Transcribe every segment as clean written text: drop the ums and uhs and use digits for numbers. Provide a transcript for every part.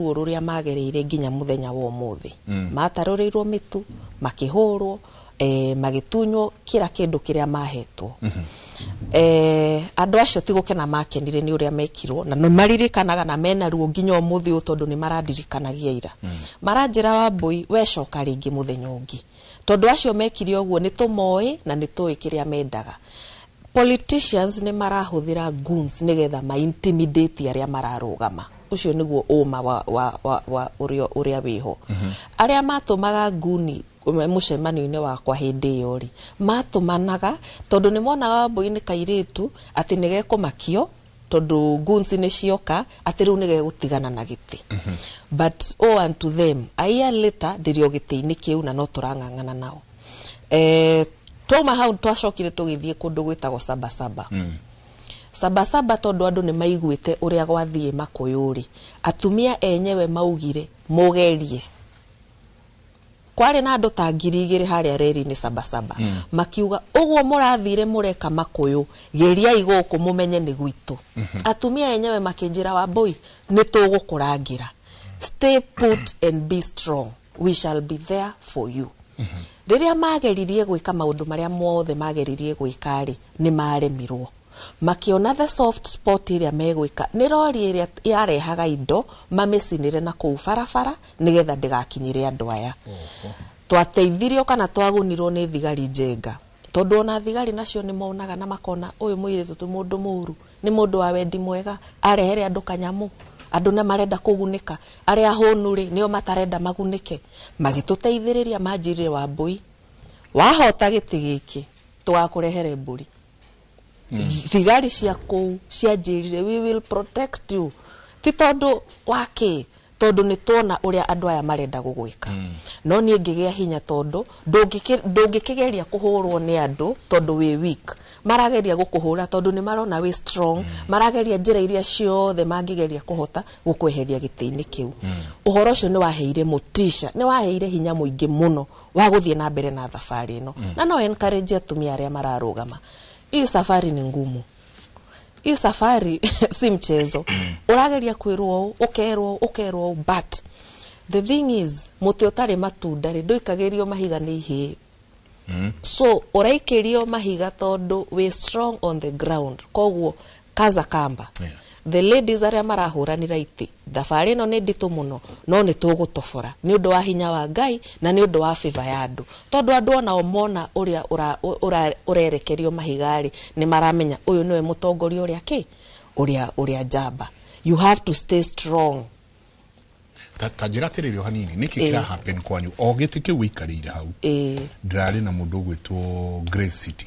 Ruo rũrĩa magereire nginya mũthenya wa ũmũthĩ. Matarũrĩirwo mĩtu, makĩhũrwo, magĩtunywo kĩra kĩndũ kĩrĩa mahetwo. Andũ acio ti gũkena makenire nĩ ũrĩa mekirwo, na nĩ maririkanaga na mena ruo nginya ũmũthĩ ũyũ, tondũ nĩ marandirikanagia ira. Maranjĩra, "Wambũi, wecoka rĩngĩ mũthenya ũngĩ," tondũ acio mekire ũguo nĩ tũmoĩ na nĩ tũĩ kĩrĩa mendaga. Politicians nĩ marahũthĩra goons nĩgetha ma intimidate arĩa mararũgama. Ũcio nĩguo ũma wa ũrĩa wĩho. Arĩa matũmaga nguni mũcemanio-inĩ wakwa hĩndĩ ĩyo rĩ, matũmanaga tondũ nĩ monaga Wambũi nĩ kairĩtu, atĩ nĩ gekũmakio tondũ goons nĩ cioka, atĩ rĩu nĩ gegũtigana na gĩtĩ. But oh, unto them, a year later ndĩrĩ o gĩtĩ-inĩ kĩu na no tũrang'ang'ana nao. Twauma hau twacokire tũgĩthiĩ kũndũ gwĩtagwo Sabasaba. Sabasaba, tondũ andũ nĩ maiguĩte ũrĩa gwathiĩ Makũyũ rĩ, atumia enyewe maugire mũgerie. Kwarĩ na andũ ta 2000 harĩa reri-inĩ Sabasaba. Makiuga, "Ũguo mũrathire mũreka Makũyũ, geriai gũkũ mũmenye nĩ gwitũ." Atumia enyewe makĩnjĩra, "Wambũi, nĩ tũgũkũrangĩra. Stay put and be strong, we shall be there for you." Rĩrĩa mageririe gwĩka maũndũ marĩa mothe mageririe gwĩka rĩ, nĩ maremirwo. Makĩona the soft spot ĩrĩa megwĩka nĩ rori ĩrĩa yarehaga indo, mamĩcinĩre na kũu barabara nĩgetha ndĩgakinyĩre andũ aya. Twateithirio kana twagunirwo nĩ thigari njenga, tondũ ona thigari nacio nĩ monaga na makona ũyũ mũirĩtu ti mũndũ mũru, nĩ mũndũ wa wendi mwega, arehere andũ kanyamũ, andũ nĩ marenda kũgunĩka, arĩa ahũnu rĩ, nĩo matarenda magunĩke. Magĩtũteithĩrĩria, manjĩrire, "Wambũi, wahota gĩtĩ gĩkĩ, tũgakũrehere mbũri." Thigari cia kũu cianjĩrire, "We will protect you," ti tondũ wa kĩ, tondũ nĩ tuona ũrĩa andũ aya marenda gũgwĩka. No niĩ ngĩgĩa hinya, tondũ ndũngĩkĩgeria kũhũrwo nĩ andũ tondũ wĩ weak. Marageria gũkũhũra tondũ nĩ marona wĩ strong. Marageria njĩra iria ciothe mangĩgeria kũhota gũkweheria gĩtĩ-inĩ kĩu. Ũhoro ũcio nĩ waheire motisha, nĩ waheire hinya mũingĩ mũno wa gũthiĩ na mbere na thabarĩ ĩno. Na no encourage atumia arĩa mararũgama, hii safari ni ngumu, hii safari si mchezo. Ũrageria kwĩrwo ũũ, ũkerwo ũũ, ũkerwo ũũ, but the thing is, mũtĩ ũtarĩ matunda rĩ, ndũikagĩrio mahiga nĩ ihĩĩ. So ũraikĩrio mahiga tondũ wĩ strong on the ground. Koguo kaza kamba. The ladies arĩa marahũranĩra itĩ, thabarĩ ĩno nĩ nditũ mũno, no nĩ tũgũtobora nĩ ũndũ wa hinya wa Ngai na nĩ ũndũ wa favor ya andũ, tondũ andũ onao mona ũrĩa ũrerekerio mahiga rĩ, nĩ maramenya ũyũ nĩwe mũtongoria ũrĩa kĩ ũrĩa njamba. You have to stay strong. Ta njĩra atĩrĩrĩ o hanini, nĩkĩ kĩra happen kwanyu o gĩtĩ kĩu wĩikarĩire hau? Ndĩrarĩ na mũndũ ũgwĩtwo Grace City.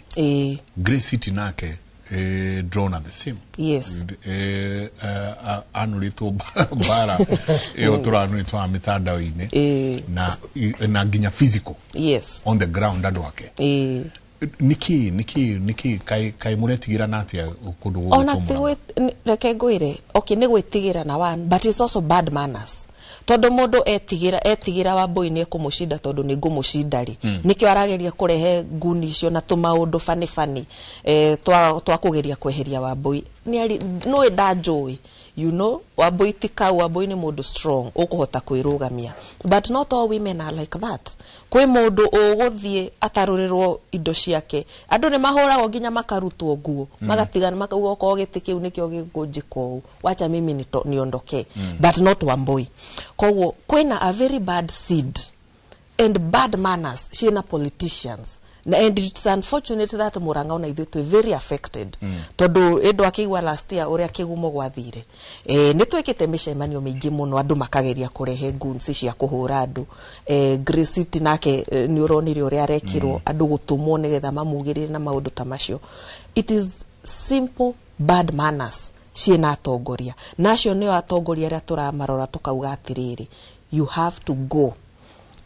Grace City nake, ndĩrona the same. Anũrĩtwo mbara ĩyo tũranũrĩtwo wa mĩtandao-inĩ na nginya physical, on the ground, andũ ake. Nĩkĩ kaĩ mũretigĩra na atĩa kũndũ Ona gũgwĩtwo ti Mũrang'a? Reke ngwĩre, okay, nĩ gwĩtigĩra na one, but it's also bad manners, tondũ mũndũ etigĩra Wambũi nĩ ekũmũcinda, tondũ nĩ ngũmũcinda rĩ, nĩkĩo arageria kũrehe nguni icio na tũmaũndũ bani bani, twa kũgeria kweheria Wambũi. Nĩũĩ ndanjũĩ, Wambũi ti kau. Wambũi nĩ mũndũ strong ũkũhota kwĩrũgamia, but not all women are like that. Kwĩ mũndũ ũgũthiĩ atarũrĩrwo indo ciake. Andũ nĩ mahũragwo nginya makarutwo nguo, magatigana, makauga, "Okorwo gĩtĩ kĩu nĩkĩo gĩkũnjĩka ũũ, wacha mimi niondoke." But not Wambui. Koguo kwĩna a very bad seed and bad manners ciĩna politicians na, and it's unfortunate that Murang'a ona ithuĩ twĩ very affected, tondũ ĩndũ akĩigua last year ũrĩa kĩgumo gwathire, nĩ twĩkĩte mĩcemanio mĩingĩ mũno, andũ makageria kũrehe goons cia kũhũra andũ. Grace City nake, nĩ ũronire ũrĩa arekirwo, andũ gũtũmwo nĩgetha mamugĩrĩre na maũndũ ta macio. It is simple bad manners ciĩna atongoria, na acio nĩo atongoria arĩa tũramarora tũkauga atĩrĩrĩ, you have to go,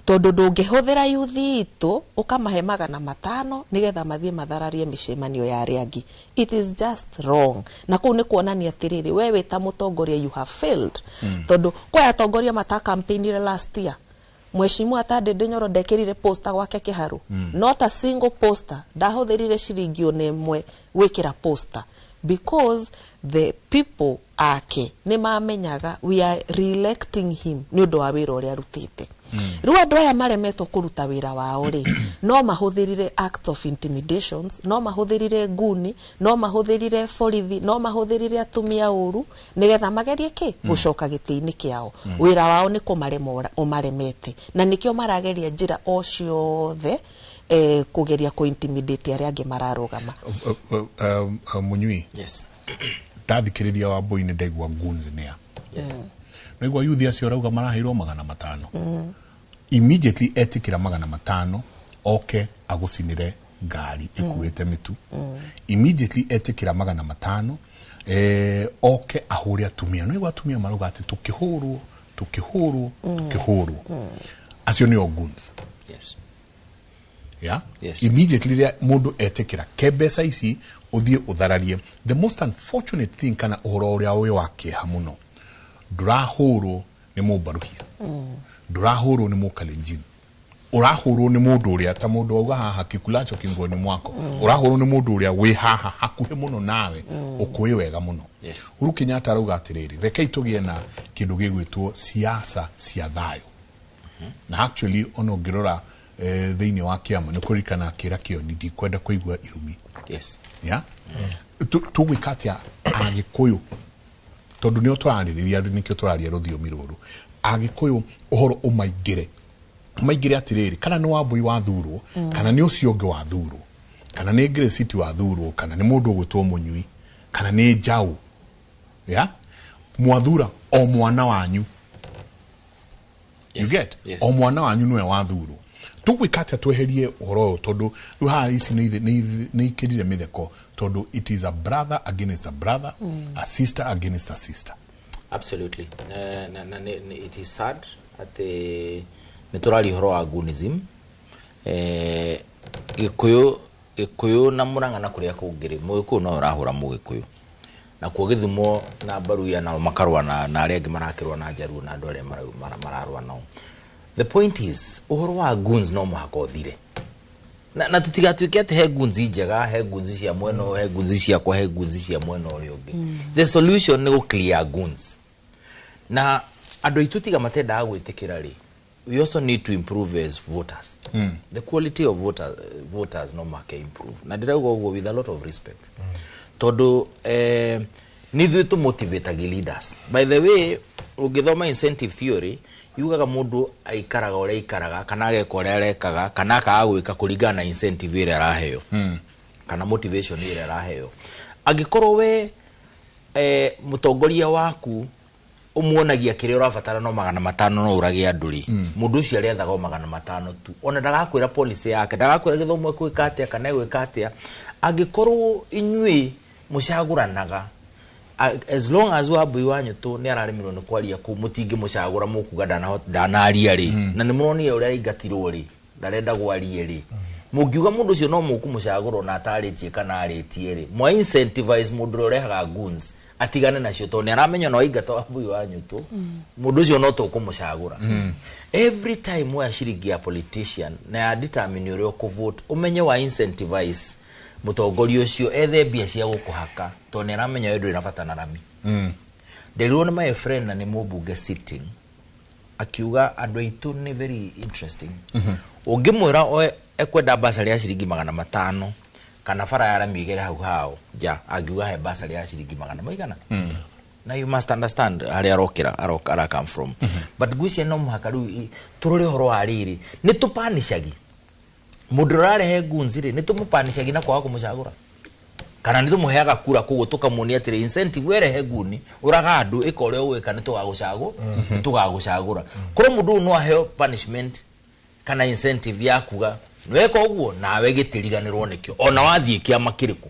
tondũ ndũngĩhũthĩra yuthi itũ ũkamahe 500 nĩgetha mathiĩ mathararie mĩcemanio ya arĩa angĩ. It is just wrong. Na kũu nĩ kuonania atĩrĩrĩ, we wĩ ta mũtongoria, you have failed, tondũ kwĩ atongoria matacampaignire last year. Mheshimiwa Atandĩ Nyoro ndekĩrire poster gwake Kĩharu, not a single poster. Ndahũthĩrire ciringi ona ĩmwe gwĩkĩra poster. Because the people ake nĩ mamenyaga we are re-electing him nĩ ũndũ wa wĩra ũrĩa arutĩte. Rĩu andũ aya maremetwo kũruta wĩra wao rĩ, no mahũthĩrire acts of intimidations, no mahũthĩrire nguni, no mahũthĩrire borithi, no mahũthĩrire atumia ũru nĩgetha magerie kĩ gũcoka gĩtĩ-inĩ kĩao. Wĩra wao nĩ kũmarema ũmaremete, na nĩkĩo marageria njĩra o ciothe kũgeria kũ-intimidate arĩa angĩ mararũgama. Munyui. Yes. Ndathikĩrĩria Wambui nĩ ndaigua goons nĩa. Yes. Naigua yuthi acio arauga maraheirwo 500. Immediately etĩkĩra 500 oke agũcinĩre ngari ĩkuĩte mĩtu. Immediately etĩkĩra 500 oke ahũre atumia. Naigua atumia marauga atĩ tũkĩhũrwo, tũkĩhũrwo, tũkĩhũrwo. Acio nĩo goons. Yes. Yeah? Yes. Immediately rĩrĩa mũndũ etĩkĩra ke mbeca ici ũthiĩ ũthararie. The most unfortunate thing kana ũhoro ũrĩa wĩ wa kĩeha mũno, ndũrahũrwo nĩ mũmbaruhia, ndũrahũrwo nĩ mũkalenjin, ũrahũrwo nĩ mũndũ ũrĩa ta mũndũ auga haha kikulacho kingoni mwako, ũrahũrwo nĩ mũndũ ũrĩa wĩ haha hakuhĩ mũno nawe, ũkũĩ wega mũno. Yes. Uhuru Kenyatta arauga atĩrĩrĩ, rekei tũgĩe na kĩndũ gĩgwĩtwo siasa cia thayũ. Na actually ona ũngĩrora thĩinĩ wa kĩama nĩ kũririkana akĩra Kĩoni ndikwenda kũigua irumi. Yes. Yeah? Tũgwĩka atĩa Agĩkũyũ, tondũ nĩo tũrarĩrĩria, nĩkĩo tũraria rũthiomi rũrũ. Agĩkũyũ ũhoro ũmaingĩre, ũmaingĩre atĩrĩrĩ, kana nĩ Wambui wathurwo, kana nĩ ũcio ũngĩ wathurwo, kana nĩ Grace City wathurwo, kana nĩ mũndũ ũgwĩtwo Mũnyui, kana nĩ Njaũ. Yeah? Mwathura o mwana wanyu. You Yes. get? Yes. O mwana wanyu nĩwe wathurwo. Tũgwĩka atĩa tweherie ũhoro ũyũ, tondũ rĩu haha ici nĩ ikĩrire mĩtheko, tondũ it is a brother against a brother, a sister against a sister. Absolutely. Na, it is sad atĩ nĩ tũraria ũhoro wa goonism. Gĩkũyũ na Mũrang'a na kũrĩa kũngĩ rĩ, Mũgĩkũyũ no ũrahũra Mũgĩkũyũ. Na kuo Gĩthumo na Mbaruya nao makarũa na arĩa angĩ marakĩrũa na Njaruo na andũ arĩa mararũa nao. The point is, ũhoro wa goons no mũhaka ũthire. Na tũtigatuĩke atĩ he goons njega, he goons cia mwena ũyũ, he goons ciakwa, he goons cia mwena ũrĩa ũngĩ. The solution nĩ gũ clear goons. Na andũ aitũ tiga matendaga gwĩtĩkĩra rĩ, we also need to improve as voters. The quality of voters no mũhaka improve. Na ndĩrauga ũguo with a lot of respect. Tondũ nĩ ithuĩ tũmotivatagi leaders. By the way, ũngĩthoma incentive theory, yugaga mũndũ aikaraga ũrĩa aikaraga, kana ageka ũrĩa arekaga, kana akaga gwĩka kũringana na incentive ĩrĩa araheo. Kana motivation ĩrĩa araheo. Angĩkorwo we mũtongoria waku umuonagia kĩrĩa ũrabatara no 500 no ũrage andũ rĩ, mũndũ ũcio arĩethaga o 500 tu. Ona ndagakwĩra policy yake, ndagakwĩra gĩthomo egwĩka atĩa kana egwĩka atĩa. Angĩkorwo inyuĩ mũcagũranaga, as long as Wambui wa Nyũtũ nĩ araremirwo nĩ kwaria kũu, mũtingĩmũcagũra, mũkuga ndanaria rĩ, na nĩ mũronire ũrĩa aingatirwo rĩ, ndarenda gwarie rĩ. Mũngiuga mũndũ ũcio no mũkũmũcagũra ona atarĩtie kana arĩtie rĩ, mwa incentivize mũndũ ũrĩa ũrehaga goons atigane nacio, tondũ nĩ aramenya no aingata Wambui wa Nyũtũ, mũndũ ũcio no tũkũmũcagũra. Every time woya ciringi ya politician na ya determine ũrĩa ũkũvote, ũmenye wa incentivize mũtongoria ũcio ethe mbia cia gũkũhaka, tondũ nĩ aramenya we ndũrĩ na bata na rami. Nderirwo nĩ my friend na nĩ mũmbunge sitting, akiuga andũ aitũ nĩ very interesting. Ũngĩmwĩra ekwenda basarĩ ya ciringi 500 kana bara ya rami ĩgere hau hao nja, angiuga he basarĩ ya ciringi magana maigana. Na you must understand harĩa arokĩra, ara come from. But ngwĩciria no mũhaka rĩu tũrore ũhoro wa rĩrĩ, nĩ tũpanicagi mũndũ ũrarehe goons rĩ, nĩ tũmũpanicagi na kwaga kũmũcagũra, kana nĩ tũmũheaga kura koguo tũkamuonia atĩrĩ incentive werehe nguni ũraga andũ ĩka ũrĩa ũgwĩka nĩ tũgagũcagũra. Korwo mũndũ ũyũ no aheo punishment kana incentive ya kuga nĩweka ũguo nawe gĩtĩriganĩrwo nĩkĩo ona wathiĩ kĩama kĩrĩkũ,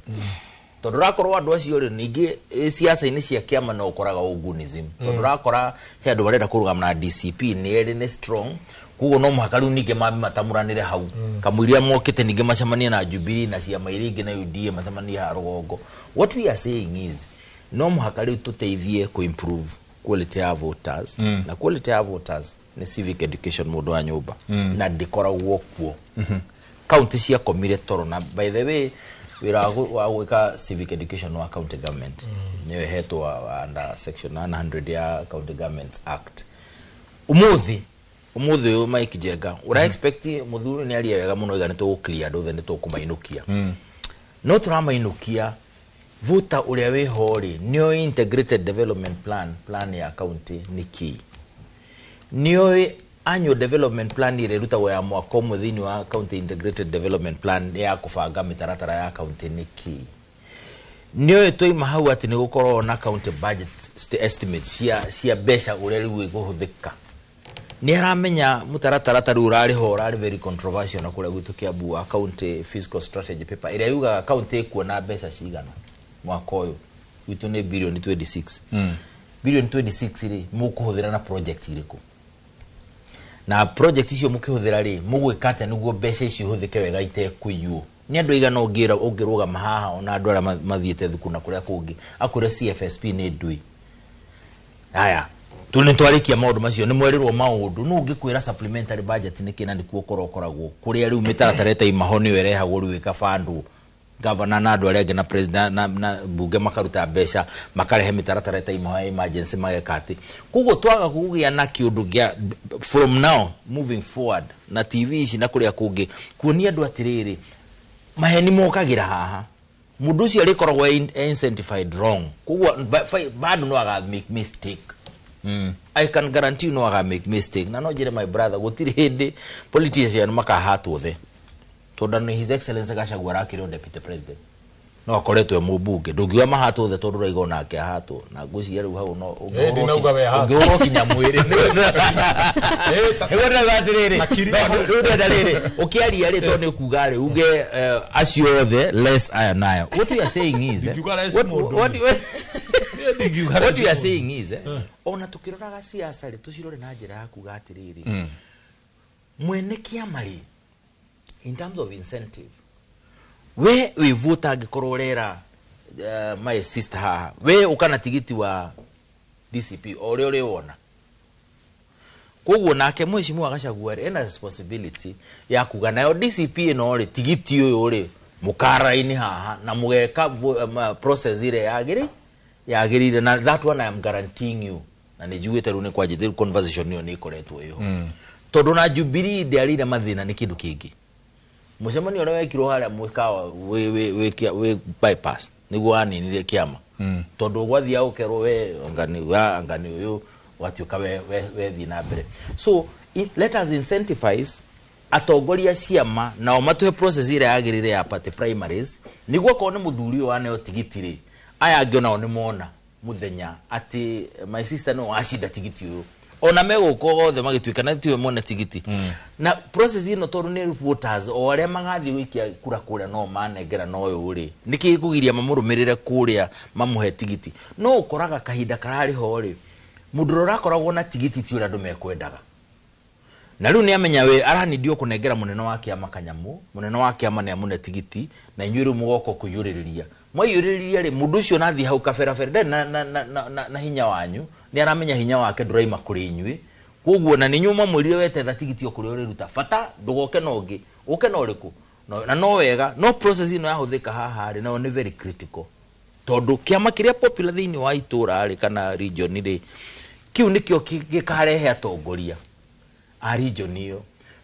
tondũ ũrakorwo andũ acio rĩ ningĩ ciaca-inĩ cia kĩama no ũkoraga ũgunism, tondũ ũrakora he andũ marenda kũrũgama na DCP nĩ erĩ nĩ strong, koguo no mũhaka rĩu ningĩ mambe matamũranĩre hau kamũiria mokĩte ningĩ macemanie na Jubilee na ciama iria ingĩ na UDA macemanie haha rũgongo. What we are saying is no mũhaka rĩu tũteithie kũ improve quality ya voters, na quality ya voters nĩ civic education mũndũ wa nyũmba, na ndĩkoragwo kuo. Kaunti ciakomire toro, na by the way Wĩra wa gwĩka civic education wa county government nĩyo ĩhetwo under section 100 ya County Governments Act. Umuthi umuthi ũyũ, Mike Njenga, ũra expect mũthuri nĩ aria wega mũno, iga nĩ tũgũ clear andũ othe, nĩ tũkũmainũkia, no tũramainũkia voter ũrĩa wĩho rĩ, nĩoĩ integrated development plan ya county nĩ kĩĩ, nĩoĩ annual development plan ĩrĩa ĩrutagwo ya mwaka ũmwe thĩinĩ wa county integrated development plan ya kũbanga mĩtaratara ya county nĩ kĩĩ, nĩoĩ twaima hau atĩ nĩ gũkorwo na county budget estimates cia mbeca ũrĩa rĩu ĩkũhũthĩka. Nĩ aramenya mũtaratara ta rĩu ũrarĩ ho, ũrarĩ very controversial na kũrĩa gwitũ Kiambu, wa county fiscal strategy paper ĩrĩa yugaga county ĩkuona mbeca cigana mwaka ũyũ. Gwitũ nĩ bilioni 26. Bilioni 26 rĩ, mũkũhũthĩra na project irĩkũ, na project icio mũkĩhũthĩra rĩ, mũgwĩka atĩa nĩguo mbeca icio ihũthĩke wega itekũiywo? Nĩ andũ aigana ũngĩrũgama haha, ona andũ arĩa mathiĩte thukuru na kũrĩa kũngĩ, akwĩre CFSP nĩ ndui? Haya, tu nĩ twarĩkia maũndũ macio, nĩ mwerirwo maũndũ no ũngĩkwĩra supplementary budget nĩ kĩna nĩkuo ũkorwo ũkoragwo kũrĩa rĩu mĩtaratara ĩtaimaho nĩyo ĩrehagwo rĩu ĩkabandwo, gavana na andũ arĩa angĩ na president na bunge makaruta mbeca, makarehe mĩtaratara ĩtaimaho ya emergency, mageka atĩ koguo twaga kũgĩa na kĩũndũ gĩa from now moving forward na TV ici na kũrĩa kũngĩ kuonia andũ atĩrĩrĩ, maheni mokagĩra haha, mũndũ ũcio arĩkoragwo incentivized wrong, koguo bado no aga make mistake. I can guarantee you no aga make mistake. Na no njĩre, my brother, gũtirĩ hĩndĩ politician makahatwo the, tondũ nĩ His Excellency Gachagua arakĩrĩ deputy president, no akoretwo e mũmbunge, ndũngiuga mahatwo the, tondũ ũraiga onake ahatwo na ngwĩciria rĩu hau no Ndinauga we ahatwo. Ũngĩhũrwo kinya mwĩrĩ. Nĩguo ndĩrauga atĩrĩrĩ, rĩu ndĩrenda rĩrĩ ũkĩaria rĩ, tondũ nĩ ũkuga rĩ, uge acio othe less aya naya. What we are saying is Ndingiuga less mũndũ. Ndingiuga what less we are mũndũ. saying is, ona tukĩroraga siasa rĩ, tũcirore na njĩra ya kuga atĩrĩrĩ, mwene kĩama rĩ, in terms of incentive, we wĩ voter, angĩkorwo ũrera my sister haha, we ũkana tigiti wa DCP o ũrĩa ũrĩwona, koguo nake mheshimiwa Gachagua rĩ, ena responsibility ya kuga nayo DCP ĩno rĩ, tigiti ũyũ rĩ, mũkara-inĩ haha na mũgeka process ĩrĩa yagĩrĩire. Na that one I am guaranteeing you, na nĩ njiguĩte rĩu nĩ kwanjĩte, rĩu conversation ĩyo nĩ ĩkoretwo ĩho, tondũ na Jubilee ndĩarĩire mathĩna nĩ kĩndũ kĩngĩ. Mũcemanio ũrĩa wekirwo harĩa mwĩkawa wĩ bypass nĩguo waninire kĩama, tondũ gwathiaga ũkerwo we anga nĩ ũyũ watuĩka we wethiĩ na mbere. So let us incentivize atongoria ciama nao matũhe process ĩrĩa yagĩrĩire ya party primaries, nĩguo akorwo nĩ mũthuri ũyũ waneo tigiti rĩ, aya angĩ onao nĩ mona mũthenya atĩ my sister no wacinda tigiti ũyũ, ona megũka othe magĩtuĩka na tiwe mwene tigiti. Na process ĩno, tondũ nĩ voters o arĩa magathiĩ gũikia kura kũrĩa no manengera na ũyũ rĩ, nĩkĩ gĩkũgiria mamũrũmĩrĩre kũrĩa mamũhe tigiti? No ũkoraga kahinda kararĩ ho rĩ, mũndũ ũrĩa ũrakoragwo na tigiti ti ũrĩa andũ mekwendaga, na rĩu nĩ amenya we aranindio kũnengera mũnene wa kĩama kanyamũ, mũnene wa kĩama nĩ amũne tigiti, na inyuĩ rĩu mũgoka kũiyũrĩrĩria. Mwaiyũrĩrĩria rĩ, mũndũ ũcio nathiĩ hau kaberabere ndarĩ na hinya wanyu, nĩ aramenya hinya wake ndũraima kũrĩ inyuĩ, koguo na nĩ inyuĩ mwamwĩrire wetetha tigiti o kũrĩa ũrĩruta, bata ndũgoke na ũngĩ, ũke na ũrĩkũ. Na no wega no process ĩno yahũthĩka haha rĩ, nayo nĩ very critical, tondũ kĩama kĩrĩa popular thĩinĩ wa itũra rĩ kana region rĩ, kĩu nĩkĩo gĩkarehe atongoria a region ĩyo.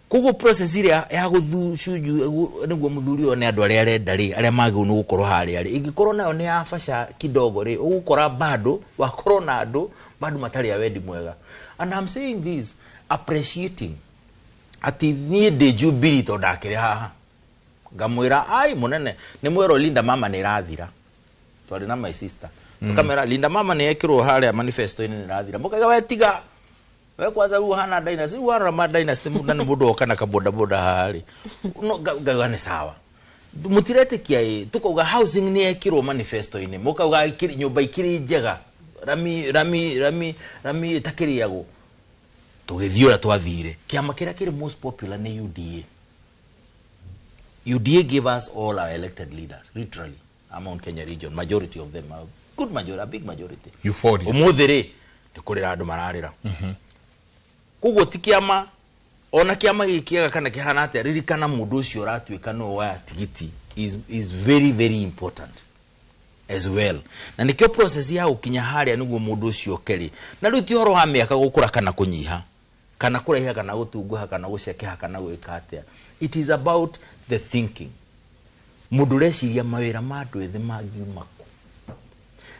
Koguo process ĩrĩa ya gũthicunju nĩguo mũthuri ũyũ nĩ andũ arĩa arenda rĩ, arĩa magĩrĩirwo nĩ gũkorwo harĩa rĩ, ĩngĩkorwo nayo nĩ ya baca kidogo rĩ, ũgũkora bado wakorwo na andũ bado matarĩ a wendi mwega. And I'm saying this appreciating atĩ niĩ ndĩ Jubilee, tondũ ndakĩrĩ haha ngamwĩra ai mũnene nĩ mwerwo Linda Mama nĩ ĩrathira, twarĩ na my sister, tukamera Linda Mama nĩ yekĩrwo harĩa manifesto-inĩ, nĩ ĩrathira. Mũkaiga we tiga we kwanza rĩu hana dynasty, rĩu warora ma dynasty na nĩ mũndũ oka na kabodaboda haha rĩ, no ngauga nĩ sawa, mũtiretĩkia ĩ. Tukauga housing nĩ yekĩrwo manifesto-inĩ, mũkauga nyũmba ikĩrĩ njega, rami rami rami rami ĩtakĩrĩagwo. Tũgĩthiĩ ũrĩa twathire, kĩama kĩrĩa kĩrĩ most popular nĩ UDA. UDA gave us all our elected leaders, literally, Mount Kenya region, majority of them, a good majority, a big majority. Euphoria. Ũmũthĩ rĩ, nĩ kũrĩra andũ mararĩra. Koguo ti kĩama, ona kĩama gĩ kĩega kana kĩhana atĩa, ririkana mũndũ ũcio ũratuĩka nĩwe woya tigiti. is very very important as well. Na nikio process ya gukinya haria niguo mundu ucio keri na riu ti horo wa miaka gukura kana kunyiha kana kuraiha kana gutunguha kana gucekeha kana gwika atia. It is about the thinking. Mundu reciria mawira ma andu ethi mangiuma ku.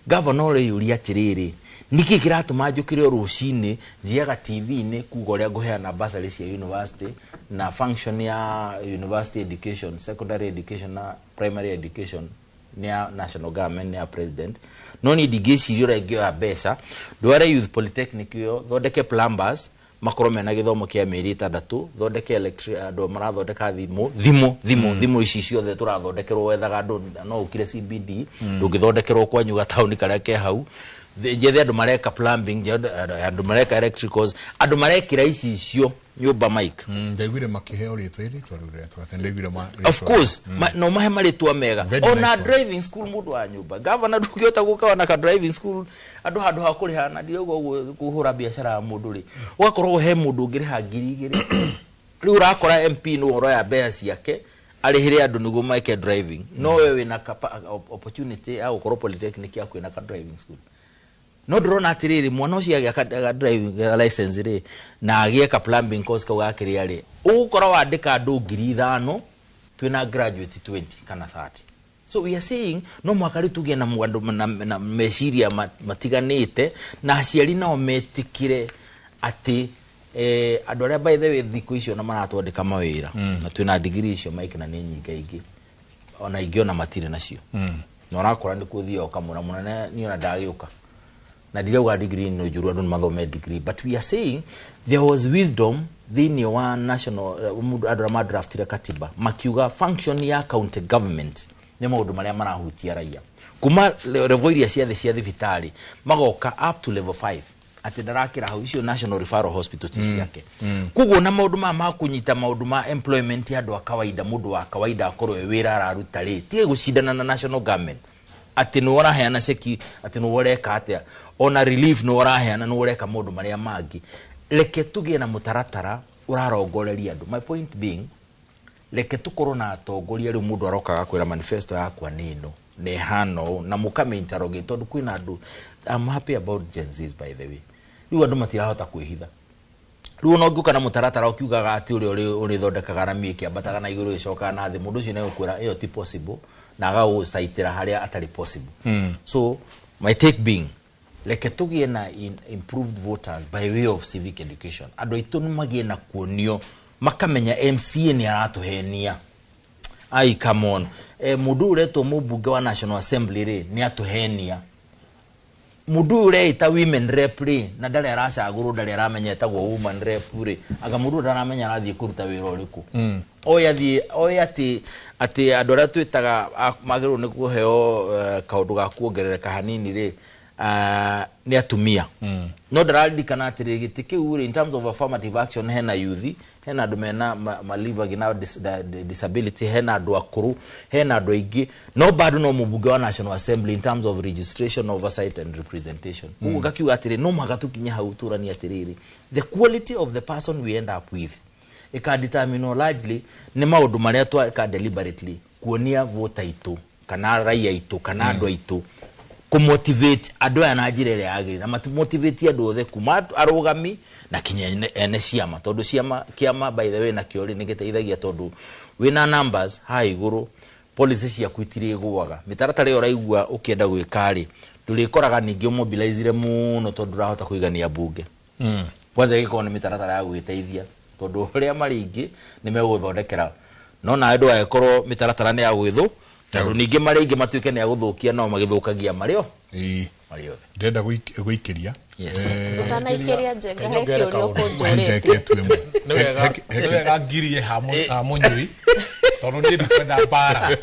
Governor ureyuria atiriri, niki kiratuma njukire rucini thiaga TV-ini kuga uria nguheana bursary cia university na function ya university education, secondary education na primary education ni ya national government ni ya president. No ni ndingĩciria ũrĩa ingĩoya mbeca ndware youth polytechnic ĩyo thondeke plumbers makorwo mena gĩthomo kĩa mĩeri 6 thondeke electric andũ marathondeka thimũ ici ciothe tũrathondekerwo wethaga andũ no ũkire CBD ndũngĩthondekerwo kwanyu gataũni karĩa ke hau. Njethe andũ mareka plumbing, andũ mareka electricals, andũ marekĩra ici icio nyũmba mic. Ndaiguire makĩheo rĩtwa rĩtwa rĩu rĩtwa atĩ ndaiguire ma of course no mahe marĩtwa mega ona driving school mũndũ wa nyũmba governor ndũngĩhota gũka na ka driving school andũ handũ ha kũrĩha na ndirauga ũguo kũhũra biacara ya mũndũ rĩ ũgakorwo he mũndũ ũngĩrĩha 2,000 rĩu ũrakora MP nĩ ũroya mbeca ciake arĩhĩre andũ nĩguo meke driving no wewe wĩna opportunity ya gũkorwo polytechnic yaku ĩna ka driving school. No ndĩrona atĩrĩrĩ mwana ũcio agĩa ka driving license rĩ na agĩe ka plumbing course kau gakĩrĩa rĩ ũgũkora wandĩka andũ 5,000 twĩna graduate 20 kana 30. So we are saying no mwaka rĩu tũgĩe na andũ na meciria matiganĩte na aciari nao metĩkĩre atĩ andũ arĩa by the way thikũ icio na maratwandĩka mawĩra na twĩna degree icio Mike na nĩ nyingĩ ingĩ ona ingĩ ona matirĩ nacio na ũrakora nĩ kũthiĩ ũkamũra mũnene niĩ ona ndagĩũka na ndirauga degree no njũru andũ nĩmathome degree but we are saying there was wisdom thĩinĩ wa national andũ arĩa madraftire katiba makiuga function ya county government nĩ maũndũ marĩa marahutia raia kuma level iria ciothe cia thibitarĩ magoka up to level 5 atĩ ndarakĩra hau icio national referral hospital ti ciake. Koguo na maũndũ maya ma kũnyita maũndũ ma employment ya andũ a kawaida mũndũ wa kawaida akorwo e wĩra araruta rĩ tige gũcindana na national government atĩ nĩ ũraheana ceki atĩ nĩ ũreka atĩa ona relief nĩ ũraheana nĩ ũreka maũndũ marĩa mangĩ. Reke tũgĩe na mũtaratara ũrarongoreria andũ. My point being reke tũkorwo na atongoria rĩu mũndũ aroka agakwĩra manifesto yakwa nĩ ĩno nĩ ĩhana ũũ na mũkame interrogate tondũ kwĩna andũ. I'm happy about Gen Zs by the way. Rĩu andũ matirahota kwĩhitha. Rĩu ona ũngĩũka na mũtaratara ũkiugaga atĩ ũrĩa ũrĩthondekaga rami ĩkĩambataga na igũrũ ĩgĩcokaga na thĩ mũndũ ũcio nĩegũkwĩra ĩyo ti possible na agagũcaitĩra harĩa atarĩ possible. So my take being reke tũgĩe na improved voters by way of civic education. Andũ aitũ nĩmagĩe na kuonio makamenya MCA nĩ aratũhenia. Ai come on. Mũndũ ũretwo mũmbunge wa National Assembly rĩ nĩ atũhenia. Mũndũ ũyũ ũreĩta women rep rĩ na ndarĩ aracagũrwo ndarĩ aramenya etagwo woman rep rĩ anga mũndũ ũyũ ndaramenya arathiĩ kũruta wĩra ũrĩkũ. Oĩ athiĩ oĩ atĩ andũ arĩa twĩtaga magĩrĩirwo nĩ kũheo kaũndũ ga kuongerereka hanini rĩ nĩ atumia. No ndararirikana atĩrĩ gĩtĩ kĩu rĩ in terms of affirmative action hena youth hena andũ mena malivagi na disability hena andũ akũrũ hena andũ aingĩ no bado no mũmbunge wa National Assembly in terms of registration oversight and representation. Koguo ngakiuga atĩrĩ no mũhaka tũkinye hau tũranie atĩrĩrĩ the quality of the person we end up with ĩkadetermine largely nĩ maũndũ marĩa tweka deliberately kuonia voter aitũ kana raia aitũ kana andũ aitũ kũmotivate andũ aya na njĩra ĩrĩa yagĩrĩire na matimotivate andũ othe kuma arũgami na kinya ene ciama tondũ ciama kĩama by the way nakĩo rĩ nĩgĩteithagia tondũ wĩna numbers haha igũrũ policy ciaku itirĩgũaga mĩtaratara ĩyo ũraigua ũkĩenda gwĩka rĩ ndũrĩkoraga ningĩ ũmobilizire mũno tondũ ndũrahota kũigania mbunge. Kwanza ĩgĩkorwo nĩ mĩtaratara ya gwĩteithia tondũ ũrĩa marĩ aingĩ nĩ megũthondekera no nawe ndũgagĩkorwo mĩtaratara nĩ ya gwĩthũ tondũ ningĩ marĩ aingĩ matuĩke nĩ agũthũkia nao magĩthũkagia marĩ o marĩ othe. Ndĩrenda gũikĩria Ũtanaikĩria Njenga he kĩũria ũkũnjũrĩtie. Nĩ wega ngirie ha mũnyui tondũ niĩ ndikwenda mbara.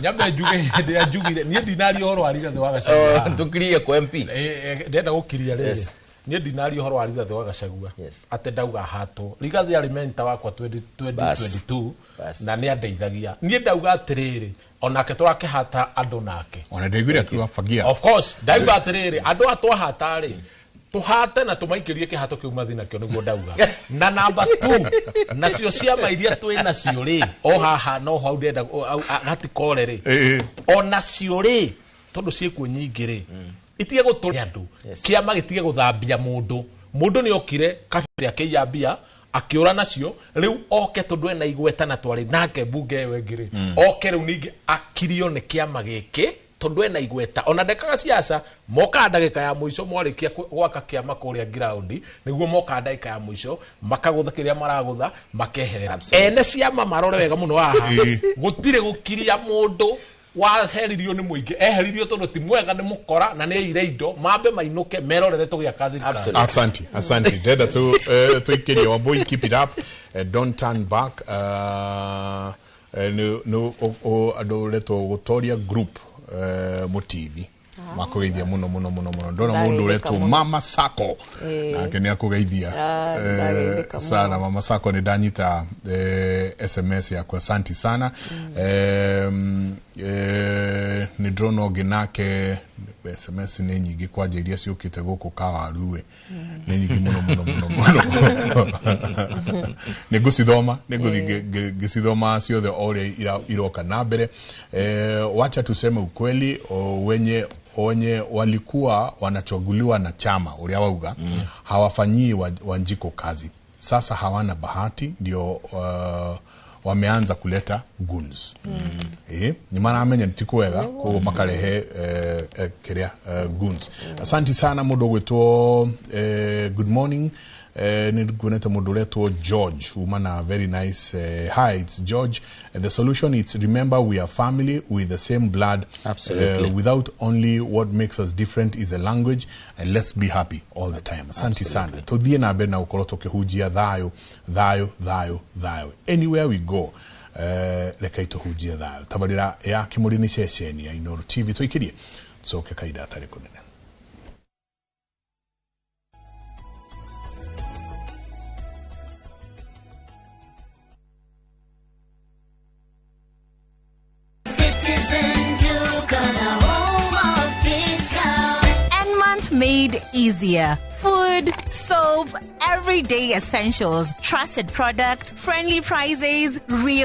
Nyambe njuge hĩndĩ ĩrĩa njugire niĩ ndinaria ũhoro wa Rigathĩ wa Gachagua. Tũkirie kwa MP. Ndĩrenda gũkiria rĩrĩ. Niĩ ndinaria ũhoro wa Rigathĩ wa Gachagua atĩ ndauga hatwo. Rigathĩ arĩ mentor wakwa 2022 na nĩ andeithagia. Niĩ ndauga atĩrĩrĩ onake tũrakĩhata andũ nake. Ona ndaiguire akiuga fagia. Of course ndauga atĩrĩrĩ andũ a twahata rĩ Tuhate na tumaikirie kihato kiu mathi nakio niguo ndauga. Na namba 2 nacio ciama iria twi nacio ri o haha no hau ndenda gatikore ri ona cio ri tondu ciikuo nyingi ri itige gutu andu kiama gitige guthambia mundu mundu ni okire kabete akeiya mbia akiura nacio riu oke tondu ena igweta na twari nake bunge ĩyo ĩngĩ rĩ oke riu ningi akirio nĩ kĩama gĩkĩ tondu ena igweta ona ndekaga siasa moka ndagika ya mũico mwarikia gwaka kĩama kũrĩa ground niguo moka ndagika ya mũico makagutha kĩrĩa maragutha makeherera ene ciama marore wega mũno haha gũtirĩ gũkiria mũndũ waheririo nĩ mũingĩ eheririo tondu ti mwega nĩ mũkora na nĩ eire indo mambe mainũke merorere tũgĩaka thirikari. Asante, asante. Ndenda tu tuikirie Wambui, keep it up, don't turn back. No andũ retwo Gũtoria group Mutithi makugeithia muno muno muno muno. Ndona mundu uretwo Mama Sako nake ni akugeithia sana. Mama Sako ni ndanyita SMS yaku, asante sana. Ni ndrona ũngĩ nake SMS nĩ nyingĩ kwanja iria ciũkĩte gũkũ Kawaruwe nĩ nyingĩ mũno mũno mũno mũno. Nĩ ngũcithoma, nĩ ngũthiĩ ngĩcithoma ciothe o ũrĩa iroka na mbere. Wacha tuseme ukweli, wenye walikuwa wanachaguliwa na chama uria wauga hawafanyii Wanjiko kazi. Sasa hawana bahati ndio wameanza kuleta guns. Ni maramenya ntikuwega koguo makarehe kiria guns. Asante sana mundu gwitwo good morning. Ni nguonete mundu uretwo George umana very nice. Hi, it's George. The solution is remember we are family with the same blood. Absolutely. Without only what makes us different is the language, and let's be happy all the time. Asante sana. Tuthie na mbere na gukorwo tukihunjia thayo thayo thayo thayo anywhere we go. Reke tuhunjie thayo. Tabarira ya Kimuri ni ceceni ya Inooro TV tuikirie tucoke kaida atarĩ kũnene. Made easier. Food, soap, everyday essentials, trusted products, friendly prices, real